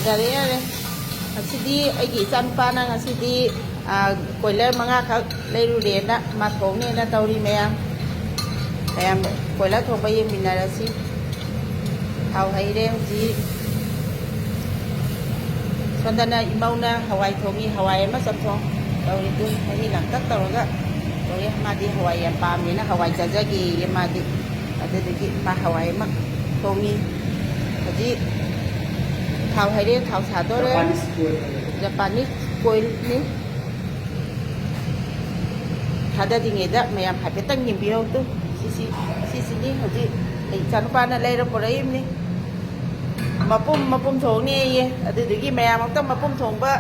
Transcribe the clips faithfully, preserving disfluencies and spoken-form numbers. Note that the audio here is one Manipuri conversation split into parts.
ꯌꯥꯔꯦ, ꯌꯥꯔꯦ꯫ ꯉꯁꯤꯗꯤ ꯑꯩꯒꯤ ꯏꯆꯥꯅꯨꯄꯥꯅ ꯉꯁꯤꯗꯤ, ꯑ, ꯀꯣꯏꯂꯔ ꯃꯉꯥꯈꯛ ꯂꯩꯔꯨꯔꯦꯅ ꯃꯥ ꯊꯣꯡꯅꯦꯅ ꯇꯧꯔꯤ ꯃꯌꯥꯝ꯫ ꯃꯌꯥꯝ ꯀꯣꯏꯂꯔ ꯊꯣꯡꯕ ꯌꯦꯡꯃꯤꯟꯅꯔꯁꯤ꯫ ꯊꯥꯎ ꯍꯩꯔꯦ ꯍꯧꯖꯤꯛ꯫ ꯁꯣꯝꯗꯅ ꯏꯃꯧꯅ ꯍꯋꯥꯏ ꯊꯣꯡꯉꯤ, ꯍꯋꯥꯏ ꯑꯃ ꯆꯝꯊꯣꯡ ꯇꯧꯔꯤꯗꯨ꯫ ꯃꯍꯤ ꯂꯥꯡꯇꯛ ꯇꯧꯔꯒ ꯇꯧꯔꯦ꯫ ꯃꯥꯗꯤ ꯍꯋꯥꯏ ꯌꯥꯝ ꯄꯥꯝꯃꯦꯅ ꯍꯋꯥꯏ ꯆꯥꯖꯒꯦꯌꯦ ꯃꯥꯗꯤ꯫ ꯑꯗꯨꯗꯨꯒꯤ ꯃꯥ ꯍꯋꯥꯏ ꯑꯃ ꯊꯣꯡꯉꯤ꯫ ꯍꯧꯖꯤꯛ ꯊꯥꯎ ꯍꯩꯔꯦ, ꯊꯥꯎ ꯁꯥꯗꯣꯔꯦ꯫ Japanese coil. Japanese coilꯅꯤ꯫ ꯊꯥꯗꯗ꯭ꯔꯤꯉꯩꯗ ꯃꯌꯥꯝ ꯍꯥꯏꯐꯦꯠꯇꯪ ꯌꯦꯡꯕꯤꯍꯧꯗꯨ꯫ ꯁꯤꯁꯤ, ꯁꯤꯁꯤꯅꯤ ꯍꯧꯖꯤꯛ ꯑꯩ ꯏꯆꯥꯅꯨꯄꯥꯅ ꯂꯩꯔ ꯄꯨꯔꯛꯏꯕꯅꯤ꯫ ꯃꯄꯨꯝ ꯃꯄꯨꯝ ꯊꯣꯡꯅꯦꯌꯦ꯫ ꯑꯗꯨꯗꯨꯒꯤ ꯃꯌꯥꯝ ꯑꯝꯇ ꯃꯄꯨꯝ ꯊꯣꯡꯕ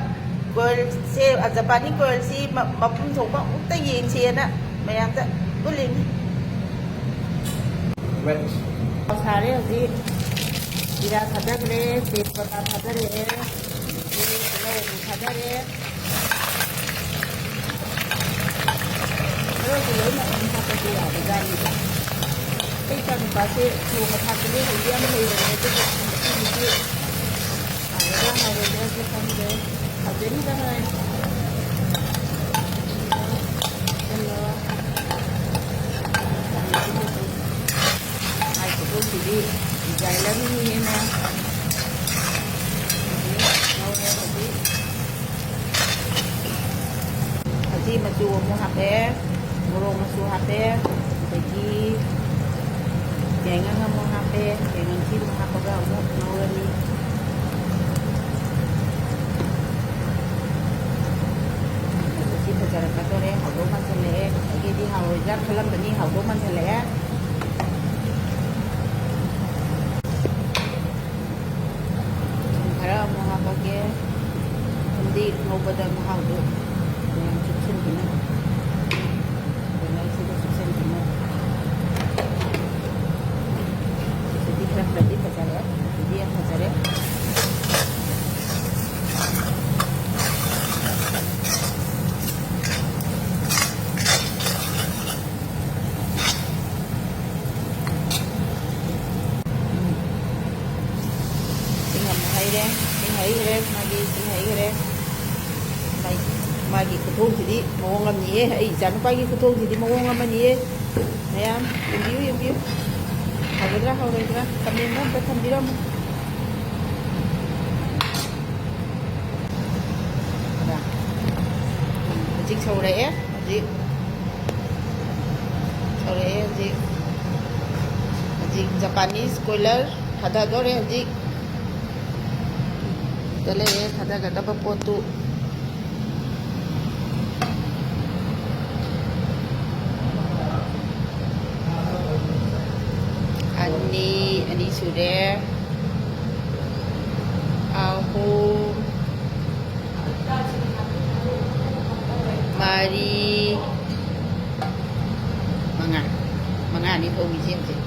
coilꯁꯦ, ꯑ, Japanese coilꯁꯤ ꯃ-, ꯃꯄꯨꯝ ꯊꯣꯡꯕ ꯑꯃꯨꯛꯇ ꯌꯦꯡꯁꯦꯅ ꯃꯌꯥꯝꯗ ꯎꯠꯂꯤꯅꯤ꯫ ꯊꯥꯎ ꯁꯥꯔꯦ ꯍꯧꯖꯤꯛ꯫ ꯖꯤꯔꯥ ꯊꯥꯗꯈ꯭ꯔꯦ, ꯇꯦꯖꯄꯇꯥ ꯊꯥꯗꯔꯛꯑꯦ, ꯑꯗꯒꯤ ꯇꯤꯜꯍꯧ ꯑꯃꯨꯛ ꯊꯥꯗꯔꯦ꯫ ꯇꯤꯜꯍꯧꯁꯦ ꯂꯣꯏꯅ ꯑꯗꯨꯝ ꯍꯥꯞꯄꯁꯨ ꯌꯥꯕꯖꯥꯠꯅꯤꯗ꯫ ꯑꯩ ꯏꯆꯥꯅꯨꯄꯥꯁꯦ ꯊꯣꯡꯕ ꯊꯥꯛꯄꯗꯤ ꯍꯩꯗꯤ ꯌꯥꯝ ꯍꯩꯕꯅꯦ, ꯑꯗꯨꯕꯨ ꯉꯁꯤꯒꯤꯗꯤ ꯍꯥꯎꯒꯗ꯭ꯔꯥ ꯍꯥꯎꯔꯣꯏꯗ꯭ꯔꯥꯗꯤ ꯈꯪꯗꯦ꯫ ꯍꯥꯎꯖꯔꯤꯗ ꯍꯥꯏ꯫ ꯍꯥꯏ ꯈꯨꯗꯣꯡꯁꯤꯗꯤ design ꯑꯃꯅꯤꯅꯦ꯫ ꯉꯧꯔꯦ ꯍꯧꯖꯤꯛ꯫ ꯍꯧꯖꯤꯛ ꯃꯆꯨ ꯑꯃꯨꯛ ꯍꯥꯞꯄꯦ, ꯃꯣꯔꯣꯛ ꯃꯆꯨ ꯍꯥꯞꯄꯦ, ꯑꯗꯒꯤ ꯌꯥꯏꯉꯪ ꯑꯃꯨꯛ ꯍꯥꯞꯄꯦ꯫ ꯌꯥꯏꯉꯪꯁꯤ ꯑꯃꯨꯛ ꯍꯥꯞꯄꯒ ꯑꯃꯨꯛ ꯉꯧꯔꯅꯤ꯫ ꯁꯤ ꯐꯖꯔꯛꯀꯗꯣꯔꯦ, ꯍꯥꯎꯗꯧ ꯃꯥꯟꯁꯤꯜꯂꯛꯑꯦ꯫ ꯉꯁꯥꯏꯒꯤꯗꯤ ꯍꯥꯎꯔꯣꯏꯗ꯭ꯔꯥ ꯈꯜꯂꯝꯕꯅꯤ, ꯍꯥꯎꯗꯧ ꯃꯥꯟꯁꯤꯜꯂꯛꯑꯦ꯫ ꯊꯨꯝ ꯈꯔ ꯑꯃꯨꯛ ꯍꯥꯞꯄꯛꯀꯦ꯫ ꯊꯨꯝꯗꯤ ꯉꯧꯕꯗ ꯃꯍꯥꯎꯗꯣ ꯃꯌꯥꯝ ꯆꯨꯞꯁꯤꯟꯕꯅ, ꯀꯣꯏꯂꯔꯁꯤꯗ ꯆꯨꯞꯁꯤꯟꯕꯅ꯫ ꯁꯤꯗꯤ ꯈꯔ ꯈꯔꯗꯤ ꯐꯖꯔꯦ꯫ ꯁꯤꯗꯤ ꯌꯥꯝ ꯐꯖꯔꯦ꯫ ꯆꯦꯡ ꯑꯃꯨꯛ ꯍꯩꯔꯦ꯫ ꯆꯦꯡ ꯍꯩꯈ꯭ꯔꯦ, ꯃꯥꯒꯤ ꯁꯤ ꯍꯩꯈ꯭ꯔꯦ꯫ ꯃꯥꯏ-, ꯃꯥꯒꯤ ꯈꯨꯊꯣꯡꯁꯤꯗꯤ ꯃꯑꯣꯡ ꯑꯃꯅꯤꯍꯦ꯫ ꯑꯩ ꯏꯆꯥꯅꯨꯄꯥꯒꯤ ꯈꯨꯊꯣꯡꯁꯤꯗꯤ ꯃꯑꯣꯡ ꯑꯃꯅꯤꯍꯦ꯫ ꯃꯌꯥꯝ ꯌꯦꯡꯕꯤꯌꯨ, ꯌꯦꯡꯕꯤꯌꯨ꯫ ꯍꯥꯎꯒꯗ꯭ꯔꯥ ꯍꯥꯎꯔꯣꯏꯗ꯭ꯔꯥ ꯀꯃꯦꯟꯗ ꯑꯝꯇ ꯊꯝꯕꯤꯔꯝꯃꯨ꯫ ꯍꯧꯖꯤꯛ ꯁꯧꯔꯛꯑꯦ, ꯍꯧꯖꯤꯛ ꯁꯧꯔꯛꯑꯦ, ꯍꯧꯖꯤꯛ, ꯍꯧꯖꯤꯛ ꯖꯄꯥꯅꯤꯁ ꯀꯣꯏꯂꯔ ꯊꯥꯗꯗꯣꯔꯦ ꯍꯧꯖꯤꯛ꯫ ꯁꯤꯗ ꯂꯩꯔꯦ ꯊꯥꯗꯒꯗꯕ ꯄꯣꯠꯇꯨ꯫ ꯑꯅꯤ, ꯑꯅꯤ ꯁꯨꯔꯦ꯫ ꯑꯍꯨꯝ, ꯃꯔꯤ, ꯃꯉꯥ꯫ ꯃꯉꯥꯅꯤ ꯊꯣꯡꯉꯤꯁꯦ ꯍꯧꯖꯤꯛ꯫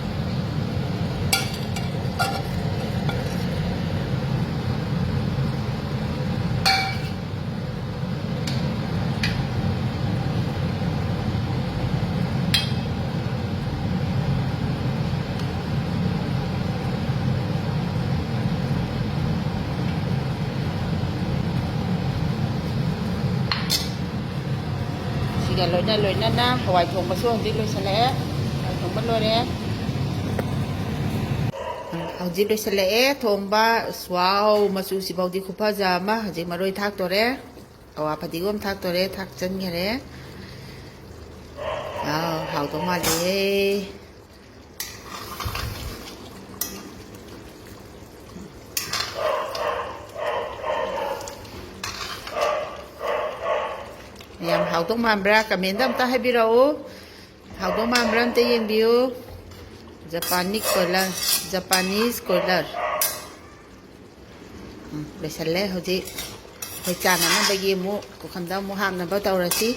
ꯁꯤꯒ ꯂꯣꯏꯅ ꯂꯣꯏꯅꯅ ꯍꯋꯥꯏ ꯊꯣꯡꯕꯁꯨ ꯍꯧꯖꯤꯛ ꯂꯣꯏꯁꯤꯜꯂꯛꯑꯦ꯫ ꯍꯋꯥꯏ ꯊꯣꯡꯕ ꯂꯣꯏꯔꯦ꯫ ꯍꯧꯖꯤꯛ ꯂꯣꯏꯁꯤꯜꯂꯛꯑꯦ ꯊꯣꯡꯕ꯫ ꯁ꯭ꯋꯥꯎ, ꯃꯆꯨꯁꯤꯐꯥꯎꯗꯤ ꯈꯨꯐꯖ ꯑꯃ꯫ ꯍꯧꯖꯤꯛ ꯃꯔꯣꯏ ꯊꯥꯛꯇꯣꯔꯦ꯫ ꯑꯋꯥ ꯐꯗꯤꯒꯣꯝ ꯊꯥꯛꯇꯣꯔꯦ, ꯊꯥꯛꯆꯟꯈꯔꯦ꯫ ꯑꯥꯎ, ꯍꯥꯎꯗꯧ ꯃꯥꯜꯂꯦ꯫ ꯌꯥꯝ ꯍꯥꯎꯗꯧ ꯃꯥꯟꯕ꯭ꯔꯥ? ꯀꯃꯦꯟꯗ ꯑꯝꯇ ꯍꯥꯏꯕꯤꯔꯛꯎ꯫ ꯍꯥꯎꯗꯧ ꯃꯥꯟꯕ꯭ꯔꯥ ꯑꯝꯇ ꯌꯦꯡꯕꯤꯌꯨ꯫ ꯖꯄꯥꯅꯤꯁ ꯀꯣꯏꯂꯔ, ꯖꯄꯥꯅꯤꯁ ꯀꯣꯏꯂꯔ꯫ ꯎꯝ, ꯂꯣꯏꯁꯜꯂꯦ꯫ ꯍꯧꯖꯤꯛ ꯑꯩꯈꯣꯏ ꯆꯥꯅꯅꯕꯒꯤ ꯑꯃꯨꯛ ꯄꯨꯈꯝꯗ ꯑꯃꯨꯛ ꯍꯥꯞꯅꯕ ꯇꯧꯔꯁꯤ꯫